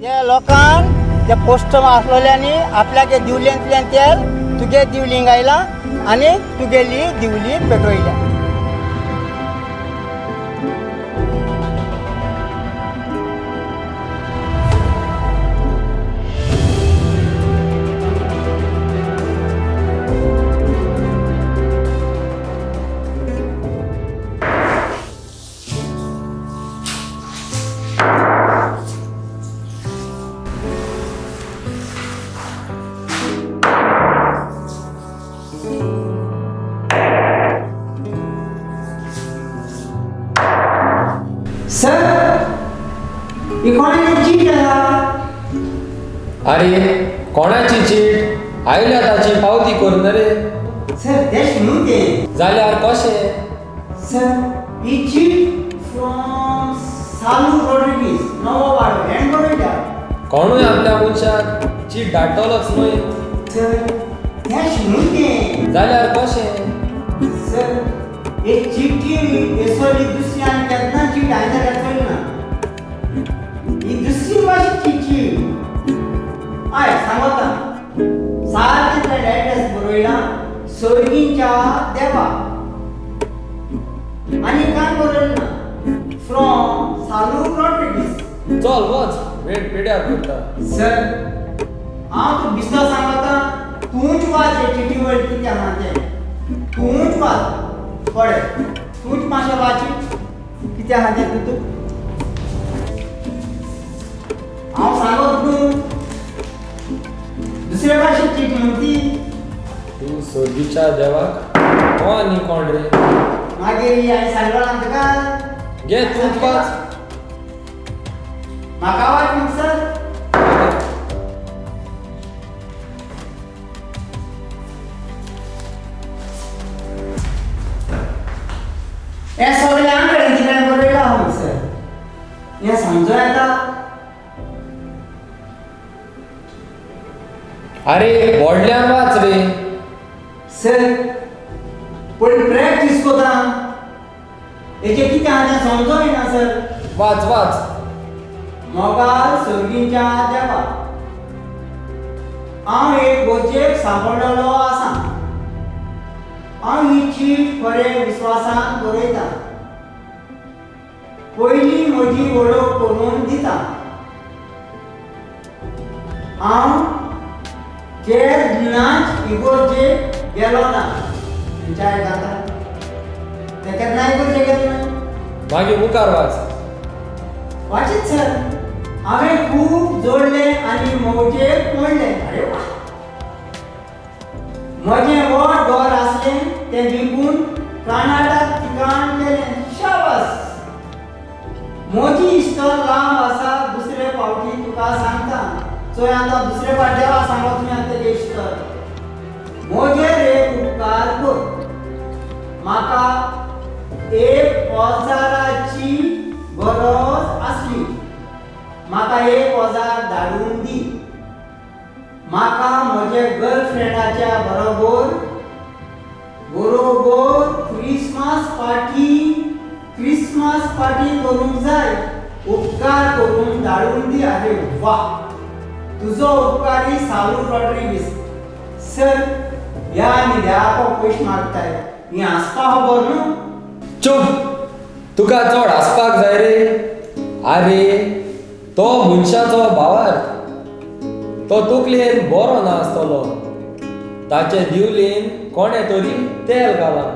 त्या लोकांक त्या पोस्टम आसलेल्यांनी आपल्याक दिवल्यांतल्यान तेल तुगे दिवलींक आयला आनी तुगेली दिवली पेटयल्या. सर, ही कोणाची चीट आसा? अरे कोणाची चीट आयल्या ताची पावती करून रे. सर तेश न्हू तें. जाल्यार कशें? सर ही चीट फ्रॉम सालू रॉड्रिगीस, नवो वाडो, हेण बरयल्या. कोणूय आपल्या मनशाक चीट धाडटलोच न्हय. सर तेश न्हू तें. जाल्यार कशें? सर एक चिठी येसोली दुसरी आनी केन्ना चीट हांवें जाल्यार चलना. ही दुसरी भाशेची चीट. हय सांगता, सारकें तें एड्रेस बरयला, सर्गीच्या देवा, आनी कांय बरयलें ना, फ्रॉम सालू रॉड्रिगीस. चल वच, वेळ पिड्यार करता. सर हांव तुका बिस्तो सांगता, तूंच वाच हे चिटी वयर कितें आहा तें. तूंच वाच, पळय तूंच मातशें वाची कितें आहा तें तूं. हांव सांगत न्हू, दुसरे भाशेन चीट न्हू ती. तूं सर्गीच्या देवाक हो आनी कोण रे? मागीर ही हांवें सांगलो ना तुका. घे तूंच वाच. म्हाका वाच न्हू सर. हें सगळें आंकड्यांतल्यान बरयलां आहा सर, हें समजो येता? अरे व्हडल्यान वाच रे. सर पयलीं प्रॅक्टीस कोता, हेचें कितें आहा तें समजो येना सर. वाच वाच. मोगाल सर्गीच्या देवा, हांव एक गोजेक सांपडलेलो आसा. हांव ही चीट खरें विस्वासान बरयता. पयलीं म्हजी वळख करून दिता. हांव केन्नाच इगोर्जेक गेलो ना. खंयच्या आयकता ते केन्ना इगोर्जेक गेलो ना. मागीर मुखार वाच. वाचीत सर. हांवें खूब जोडलें आनी मौजेक मोडलें. अरे वा, म्हजें व्हड घर आसलें तें विकून कर्नाटक ठिकाण केलें. शाबास. म्हजी इश्टर लांब आसा, दुसरे फावटी तुका सांगता. चोय आतां दुसरे फावट देवा सांगलो तुमी आतां तेगे इश्टर. म्हजेर एक उपकार कर, म्हाका एक औजाराची गरज आसली, म्हाका एक औजार धाडून दी. म्हाका म्हज्या गर्लफ्रेंडाच्या बरोबर बरोबर क्रिसमस पार्टी करूंक जाय. उपकार करून धाडून दी. अरे वा, तुजो उपकारी सालू रॉड्रिगीस. सर ह्या आनी देवाक पयशे मागताय, ही हांसपा खबर न्हू. चूप, तुका चड हांसपाक जाय रे. आरे तो मनशाचो भावार्थ, तो तकलेन बरो ना आसतलो. ताचे दिवलेन कोणें तरी तेल घालां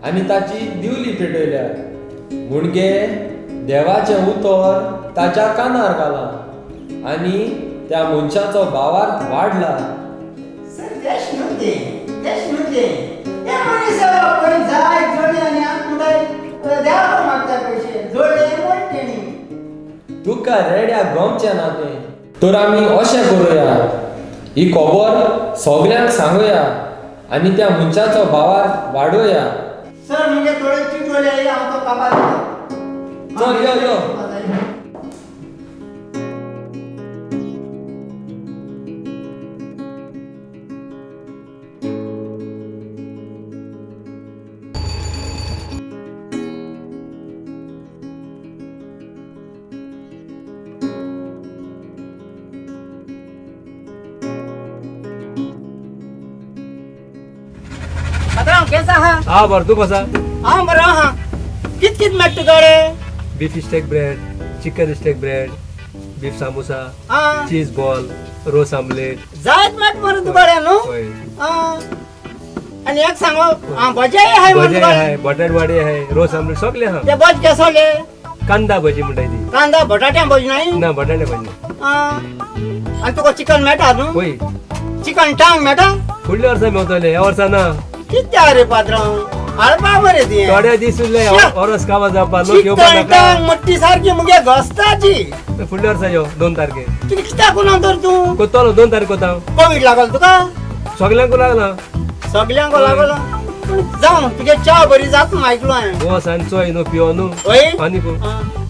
आनी ताची दिवली पेटयल्या. म्हणगे देवाचें उतर ताच्या कानार घालां आनी त्या मनशाचो भावार्थ वाडला. सर तेश न्हू तें, तेश न्हू तें. हे मनीस पळय जाय जोडले आनी आतां म्हणटाय देवाक मागता पयशे, जोडले म्हण तेणी. तुका रेड्या गमचें ना तें. तर आमी अशें करुया, ही खबर सगल्यांक सांगुया आनी त्या मनशाचो भावार्थ वाडोवया. सर म्हणजे थोडे चिटवले, हांव तो काबार. चल यो यो. पात्रांव केस आहा? हा बरं, तू कसा? हांव बरो आहा. कित कित मेळटा तुगेले? Beef steak bread, chicken steak bread, beef samosa, आं चीज बॉल, रोस आमलेट. जायत मेळटा मरे तुगेले न्हू? होय. आं आनी एक सांगो, आं भजेय आहाय मरे भजे तुगेले? आहे, बटाट वडे आहे, रोस आमलेट सगळे हा. ते भज केसोले? कांदा भजी म्हणटाय ती. कांदा बटाट्या भज नाही? ना, बटाटे भजी नाही. आं आनी तुका चिकन मेळटा न्हू? होय. चिकन टांग मेळटा? फुडल्या वर्सा मेवतले, ह्या वर्सा ना. कित्याक रे पात्रांव, हाडपा मरे ती. थोडे दीस उरले. श्या. ओरस कामा जावपा लोक येवपा चिकन नाका. टांग मट्टी सारकी मुगे घोस्ताची. फुडल्या वर्सा यो 2 तारखे. तुका कित्याक कोणा तर तूं? कोतलो 2 तारीख कोता. कोवीड लागल तुका? सगल्यांक लागला. सगल्यांक लागल पूण जावं, तुगे च्या बरी जात म्हूण आयकलो हांवें. बस आनी चोय न्हू, पियो न्हू. हय. आनी कोण?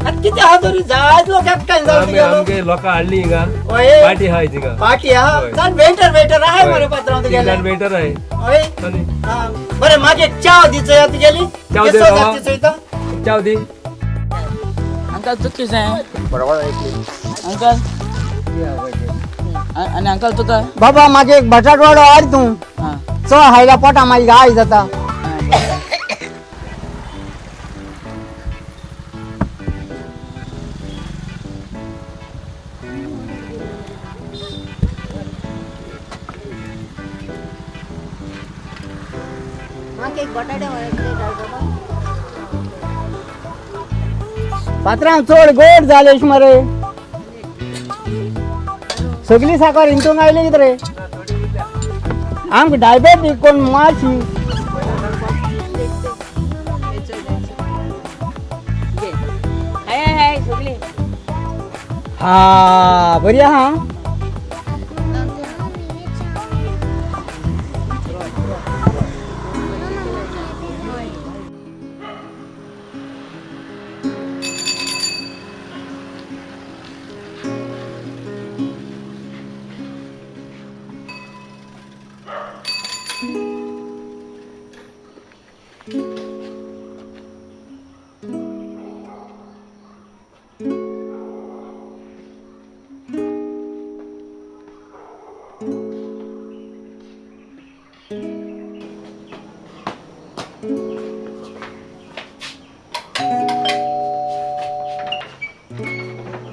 आतां कितें आहा तरी जायत लोक एकठांय जावन आमी तुगेलो. आमगे लोकां हाडली हिंगा. हय. पार्टी आहाय थिंगा. पार्टी आहा. हय. चल, वेटर वेटर आहाय मरे पात्रांव तुगेले? वेटर आहे. हय. आनी आं, बरें, मागीर एक च्या दी चोया तुगेली. च्याव दी केसो बाबा. जात ती चोयता. च्याव दी. अंकल, तुका कितें जाय? अंकल, आनी अंकल तुका? बाबा, मागे एक बटाटवाडो हाड तूं. आं. चड हायला पोटा मागीर गाय जाता. आं, बरें. म्हाका एक बटाटे वडे प्लेट हाड बाबा. पात्रांव, चड गोड जालेश मरे. सगळी साखर हिंतूंक आयली कितें रे? आमकां डायबेटीक कोण मारशी. घे. हाय हाय हाय सगळी. हा, बरी आहा.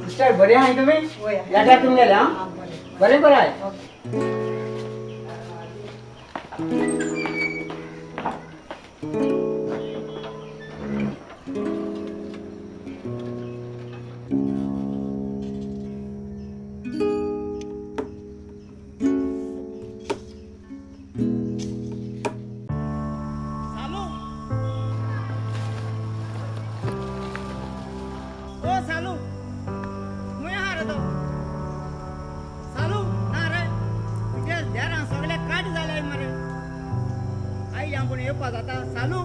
सिस्टर, बरे आहाय तुमी? लेटर तुमगेले. आं, बरें बरें आहाय. सालू, ओ सालू, खंय आहा रे तो सालू? ना रे, तुगे देरां सगळे काट जाले मरे. आई आपूण येवपा जाता. सालू,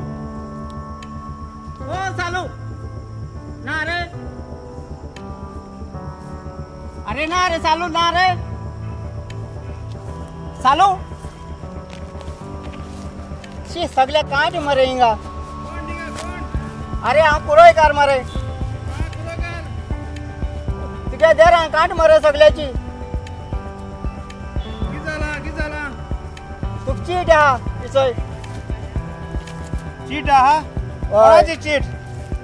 ओ सालू, ना रे. अरे ना रे सालू, ना रे सालू. शी, सगळे काट मरे हिंगा. अरे, हांव पुरोयकार मरे. तुगे देरां काट मरे सगळ्याची. तुका चीट आहा चोय. चीट आहा? कोणाची चीट?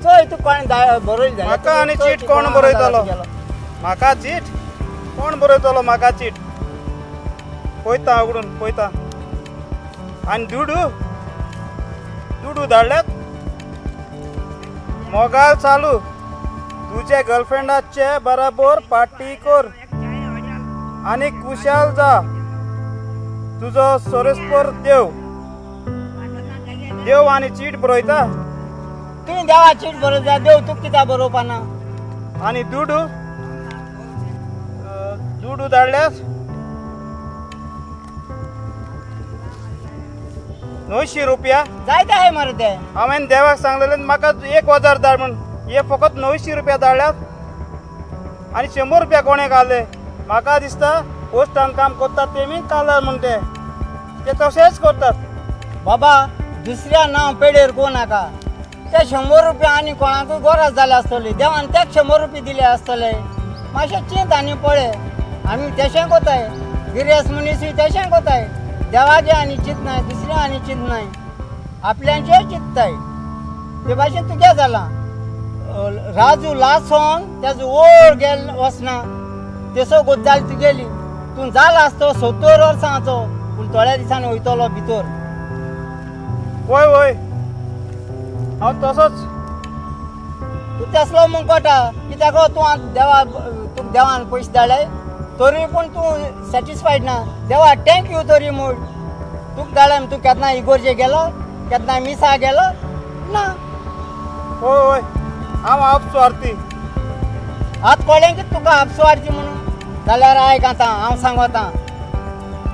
चोय, तूं कोण बरयली जाल्यार. म्हाका आनी चोय चीट ती कोण कोणा बरयतलो? तुगेलो. म्हाका चीट कोण बरयतलो? म्हाका चीट पळयता, उगडून पळयता. आनी दुडू, दुडू धाडल्यात. मोगाल चालू, तुज्या गर्लफ्रेंडाचे बराबर पार्टी कर आनी कुशाल जा. तुजो सोरेस्पर देव. देव आनी चीट बरयता? तुवें देवा चीट बरोवता, देव तुका कित्याक बरोवपाना? आनी दुडू, दुडू धाडल्यात 900 रुपया. जायते आहाय मरे ते. हांवें देवाक सांगलेलें म्हाका 1000 धाड म्हूण. हे फकत 900 रुपया धाडल्यात आनी 100 रुपया कोणें घाले? म्हाका दिसता पोस्टान काम करतात तेमी कालार म्हूण. ते ते तशेंच करतात. बाबा, दुसऱ्या नांव पेडेर कोण नाका. ते 100 रुपया आनी कोणाकूय गरज जाल्या आसतली, देवान तेच 100 रुपया दिले आसतले. मातशें चिंत आनी पळय. आमी तेशें कोताय, गिरेस्त मनीसूय तेशें कोताय. देवाचें आनी चिंतनाय, दुसऱ्या आनी चिंतनाय. आपल्यांचें चिंतताय. ते भाशेन तुगे जालां. राजू लासोन तेजो ओड गेल वचना तेसो गजाल तुगेली. तूं जाला आसतो 70 वर्सांचो, पूण थोड्या दिसांनी वयतलो भितर. वय वय, हांव तसोच. तूं तेसलो म्हूण कळटा. कित्याक तूं आतां देवा, तुका देवान पयशे धाडले तरी पूण तूं सॅटिस्फायड ना. देवा thank you तरी म्हूण तुका धाडले. तूं केन्ना इगोर्जे गेलो, केन्ना मिसा गेलो ना? वय वय, हांव आपस्वार्थी. आतां कळ्ळें की तुका आपसुवार्थी म्हणून. जाल्यार आयक आतां हांव सांगता,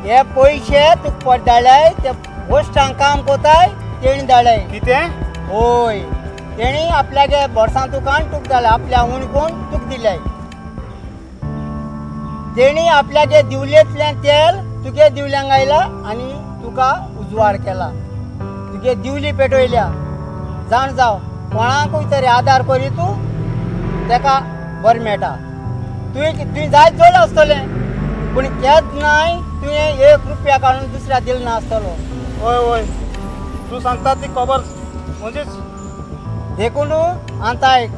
हे पयशे तुका परत धाडले ते पोस्टांक काम कोताय तेणी धाडले. कितें? होय, तेणी आपल्यागे बोर्सां तुका तुका धाडले, आपल्या उणकोन तुका दिले. तेणी आपल्यागे दिवलेंतल्यान तेल तुगे दिवल्यांक आयला आनी तुका उजवाड केला, तुगे दिवली पेटयल्या. जाण जाव, कोणाकूय तरी आदार करी तूं, तेका बरें मेळटा. तुवें तुवें जायत जोडलें आसतलें, पूण केन्नाय तुवें एक रुपया काडून दुसऱ्या दिलो ना आसतलो. वय वय, तूं सांगता ती खबर म्हणजेच. देखून आतां आयक,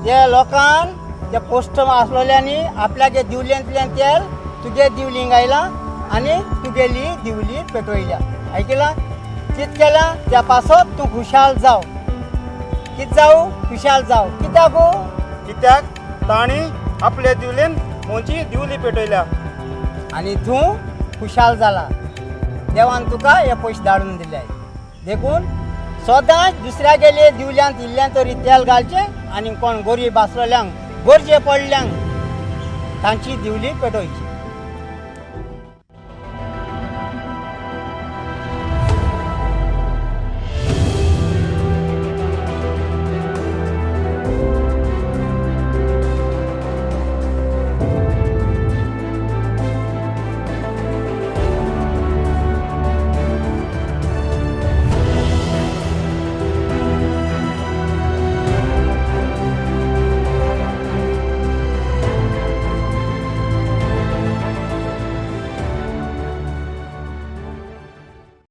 ते लोकान ते पोस्ट आसलेल्यांनी आपल्यागे दिवल्यांतल्यान तेल तुगे दिवलींक आयलां आनी तुगेली दिवली पेटयल्या. आयकलां? कित केलां त्या पासत तूं खुशाल जाव. कित जावं? खुशाल जाव. कित्याक? कित्याक तांणी आपले दिवलेन म्हजी दिवली पेटयल्या. आनी तूं खुशाल जाला. देवान तुका हे पयशे धाडून दिले. देखून सदांच दुसऱ्या गेले दिवल्यांत इल्लें तरी तेल घालचें आनी कोण गरीब आसलेल्यांक, गरजे पडल्यांक तांची दिवली पेटोवची.